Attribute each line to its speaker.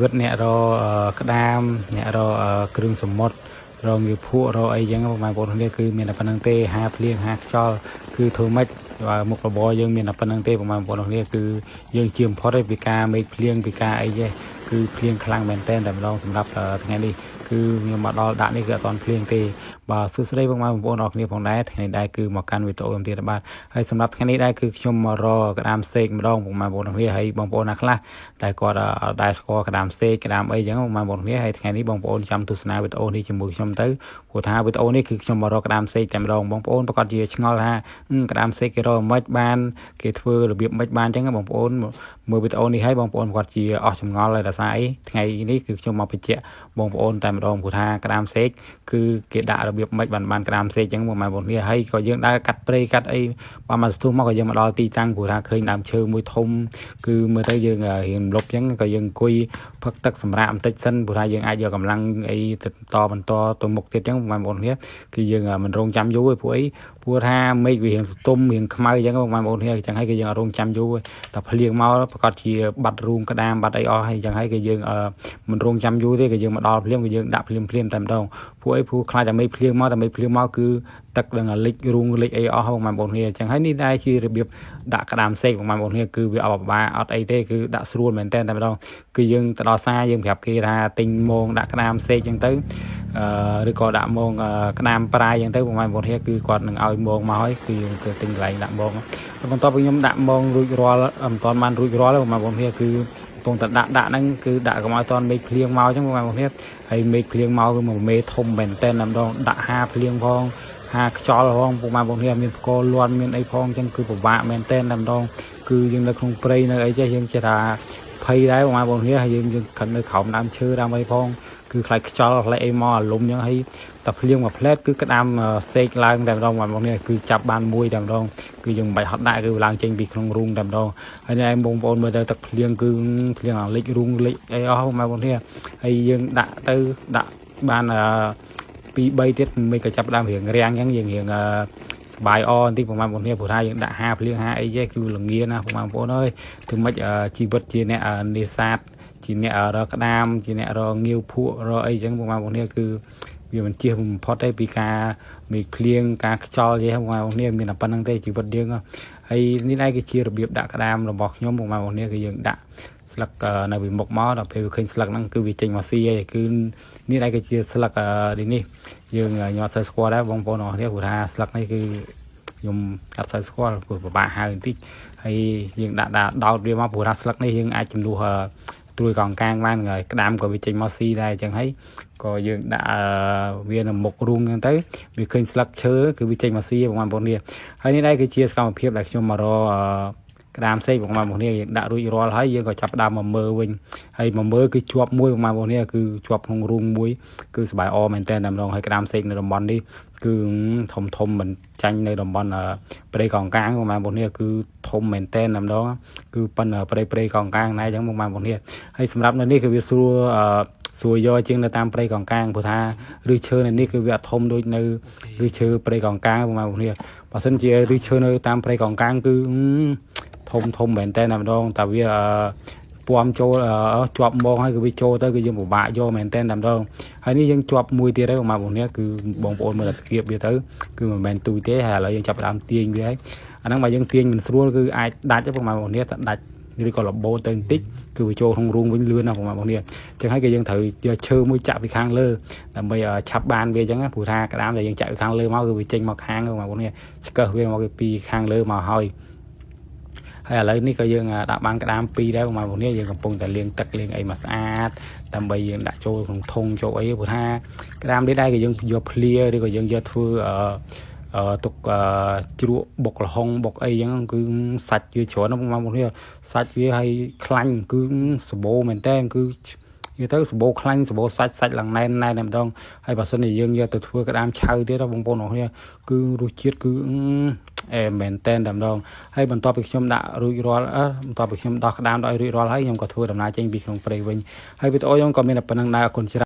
Speaker 1: វិតអ្នករកក្តាមអ្នករកគ្រឿងសមុទ្ររកងាវភក់រកអីចឹងបងប្អូនគ្នាគឺមានតែប៉ុណ្្នឹងទេហាភ្លៀងហាខ្យល់គឺធ្វើម៉េចបើមុខរបរយើងមានតែប៉ុណ្្នឹងទេបងប្អូនគ្នាគឺយើងជាបំផុតឯពីការមេឃភ្លៀងពីការអីទេគឺភ្លៀងខ្លាំងមែនទែនតែម្ដងសម្រាប់ថ្ងៃនេះគឺខ្ញុំមកដល់ដាក់នេះគឺអត់ទាន់ភ្លៀងទេបាទសួស្តីបងប្អូនអរគ្នាផងដែរថ្ងៃនេះដែរគឺមកកាន់វីដេអូខ្ញុំទៀតបាទហើយសម្រាប់ថ្ងៃនេះដែរគឺខ្ញុំមករកក្តាមសេកម្ដងបងប្អូនគ្នាហើយបងប្អូនណាខ្លះដែលគាត់អត់ដែលស្គាល់ក្តាមសេកក្តាមអីចឹងបងប្អូនគ្នាហើយថ្ងៃនេះបងប្អូនចាំទស្សនាវីដេអូនេះជាមួយខ្ញុំទៅព្រោះថាវីដេអូនេះគឺខ្ញុំមករកក្តាមសេកតែម្ដងបងប្អូនប្រកាសជាឆ្ងល់ថាក្តាមសេកគេរកមិនបានគេធ្វើរបៀបមិនបានចឹងបងប្អូនមើលវីដេអូនេះហើយបងប្អូនប្រកាសជាអស់ចម្ងល់ហើយដោយសារអីថ្ងៃនេះគឺខ្ញុំមកបញ្ជាក់បងប្អូនតែម្ដងព្រោះថាក្តាមសេកគឺគេដាក់របៀបមិនបានបានក្តាមសេកចឹងបងប្អូនគ្នាហើយក៏យើងដើរកាត់ព្រៃកាត់អីបានមកស្ទុះមកក៏យើងមកដល់ទីតាំងព្រោះថាឃើញដើមឈើមួយធំគឺមើលទៅយើងរៀងលុបចឹងក៏យើងអង្គុយផឹកទឹកសម្រាប់បន្តិចសិនព្រោះថាយើងអាចយកកម្លាំងអីទៅតបន្តទៅមុខទៀតចឹងបងប្អូនគ្នាគឺយើងមិនរងចាំយូរទេព្រោះអីព្រោះថាមេឃវារៀងស្ទុំរៀងខ្មៅចឹងបងប្អូនគ្នាចឹងហើយគឺយើងអត់រងចាំយូរទេតែភ្លៀងមកប្រកាសជាបាត់រូងក្តាមបាត់អីអស់ហើយចឹងហើយគឺយើងមិនរងចាំយូរទេគឺយើងមកដល់ភ្លាមគឺយើងដាក់ភ្លាមភ្លាមតែម្ដងព្រោះអីព្រោះខ្លាចតែមេឃភ្លៀងមកតែមេឃភ្លៀងមកគឺទឹកនឹងលិចរូងលិចអីអស់បងប្អូនគ្នាចឹងហើយនេះដែរជារបៀបដាក់ក្តាមសេកបងប្អូនគ្នាគឺវាអត់ពិបាកអត់អីទេគឺដាក់ស្រួលមែនតើតែម្ដងគឺយើងទៅដល់សាយើងប្រាប់គេថាទិញមងដាក់ក្តាមសេកចឹងទៅអឺឬក៏ដាក់មងក្តាមប្រាយចឹងទៅបងប្អូនគ្នាគឺគាត់នឹងឲ្យមងមកហើយគឺយើងទៅទិញកន្លែងដាក់មងបន្ទាប់ពីខ្ញុំដាក់មងរួចរាល់មិនទាន់បានរួចរាល់ទេបងប្អូនគ្នាគឺកំពុងតែដាក់ដាក់ហ្នឹងគឺដាក់កុំឲ្យតន់មេឃភ្លៀងមកចឹងបងប្អូនគ្នាហើយមេឃភ្លៀងមកគឺមកមេធំមែនតើតែម្ដងដាក់ហាភ្លៀងផងហាខ្យល់ផងពុកម៉ែបងប្អូនគ្នាមានផ្គរលាន់មានអីផងចឹងគឺពិបាកមែនតើតែម្ដងគឺយើងនៅក្នុងព្រៃនៅអីចេះយើងចេះថាភ័យដែរបងប្អូនគ្នាហើយយើងយើងខិតនៅក្រោមដើមឈើដើមអីផងគឺខ្លាចខ្យល់ខ្លាចអីមកអាលំចឹងហើយតែភ្លៀងមួយផ្លែតគឺក្តាមសេកឡើងតែម្ដងបងប្អូនគ្នាគឺចាប់បានមួយតែម្ដងគឺយើងមិនបាច់ហត់ដាក់គឺឡើងចេញពីក្នុងរូងតែម្ដងហើយនេះឯងបងប្អូនមើលទៅទឹកភ្លៀងគឺភ្លៀងលិចរូងលិចអីអស់បងប្អូនគ្នាហើយយើងដាក់ទៅដាក់បានអឺ2 3ទៀតមិនក៏ចាប់ដើមរៀងរាំងអញ្ចឹងយើងរៀងសបាយអបន្តិចបងប្អូនគ្នាព្រោះថាយើងដាក់ហាភ្លៀងហាអីទេគឺលងាណាស់បងប្អូនអើយធ្វើម៉េចជីវិតជាអ្នកនេសាទជាអ្នករកក្តាមជាអ្នករកងាវភក់រកអីចឹងបងប្អូនគ្នាគឺវាមិនជៀសបំផុតទេពីការមេឃភ្លៀងការខ្យល់យេបងប្អូនគ្នាមានតែប៉ុណ្្នឹងទេជីវិតយើងហើយនេះដែរគឺជារបៀបដាក់ក្តាមរបស់ខ្ញុំបងប្អូនគ្នាគឺយើងដាក់ស្លឹកនៅពីមុខមកដល់ពេលវាឃើញស្លឹកហ្នឹងគឺវាចេញមកស៊ីហើយគឺនេះដែរគឺជាស្លឹកនេះយើងខ្ញុំអត់សូវស្គាល់ដែរបងប្អូនអរគ្នាព្រោះថាស្លឹកនេះគឺខ្ញុំអត់សូវស្គាល់ព្រោះពិបាកហៅបន្តិចហើយយើងដាក់ដោតវាមកព្រោះថាស្លឹកនេះយើងអាចជំនួសត្រួយកងកាងបានហើយក្តាមក៏វាចេញមកស៊ីដែរអញ្ចឹងហើយក៏យើងដាក់វានៅមុខរូងអញ្ចឹងទៅវាឃើញស្លឹកឈើគឺវាចេញមកស៊ីបងប្អូននេះហើយនេះដែរគឺជាសកម្មភាពដែលខ្ញុំមករកក្តាមសេកបងប្អូននេះយើងដាក់រួចរាល់ហើយយើងក៏ចាប់ដើមមកមើលវិញហើយមកមើលគឺជាប់មួយបងប្អូននេះគឺជាប់ក្នុងរូងមួយគឺសบายអមែនតើតែម្ដងហើយក្តាមសេកនៅតំបន់នេះគឺធំធំមិនចាញ់នៅតំបន់ព្រៃកងកាងបងប្អូននេះគឺធំមែនតើតែម្ដងគឺប៉ុនព្រៃព្រៃកងកាងណែអញ្ចឹងបងប្អូននេះហើយសម្រាប់នៅនេះគឺវាស្រួលស្រួលយកជាងនៅតាមព្រៃកងកាងព្រោះថាឬឈើនៅនេះគឺវាអត់ធំដូចនៅឬឈើព្រៃកងកាងបងប្អូននេះបើសិនជាឬឈើនៅតាមព្រៃកងកាងគឺធំធំមែនតើតែម្ដងតែវាពំចូលជាប់មងហើយគឺវាចូលទៅគឺយើងពិបាកយកមែនតើតែម្ដងហើយនេះយើងជាប់មួយទៀតហើយបងប្អូននេះគឺបងប្អូនមើលតែស្គៀបវាទៅគឺមិនមែនទូចទេហើយឥឡូវយើងចាប់ផ្ដើមទាញវាហើយអាហ្នឹងបើយើងទាញមិនស្រួលគឺអាចដាច់ទេបងប្អូននេះតែដាច់ឬក៏របូតទៅបន្តិចគឺវាចូលក្នុងរូងវិញលឿនណាស់បងប្អូននេះអញ្ចឹងហើយគឺយើងត្រូវយកឈើមួយចាក់ពីខាងលើដើម្បីឆាប់បានវាអញ្ចឹងព្រោះថាក្តាមដែលយើងចាក់ពីខាងលើមកគឺវាចេញមកខាងបងប្អូននេះឆ្កឹះវាមកពីខាងលើមកហើយហើយឥឡូវនេះក៏យើងដាក់បានក្តាមពីរដែរបងប្អូននេះយើងកំពុងតែលាងទឹកលាងអីមកស្អាតដើម្បីយើងដាក់ចូលក្នុងធុងចូលអីព្រោះថាក្តាមនេះដែរក៏យើងយកភ្លាឬក៏យើងយកធ្វើអឺទុកជ្រក់បុកល្ហុងបុកអីចឹងគឺសាច់វាច្រើនបងប្អូននេះសាច់វាឲ្យខ្លាញ់គឺសម្បូរមែនតើគឺនិយាយទៅសម្បូរខ្លាញ់សម្បូរសាច់សាច់ឡើងណែនណែនតែម្ដងហើយបើសិនជាយើងយកទៅធ្វើក្តាមឆៅទៀតបងប្អូនអរគ្នាគឺរសជាតិគឺអែមែនតែនតែម្ដងហើយបន្ទាប់ពីខ្ញុំដាក់រួចរាល់បន្ទាប់ពីខ្ញុំដោះក្តាមដល់រួចរាល់ហើយខ្ញុំក៏ធ្វើដំណើរចេញពីក្នុងព្រៃវិញហើយវីដេអូខ្ញុំក៏មានតែប៉ុណ្្នឹងដែរអរគុណច្រើន។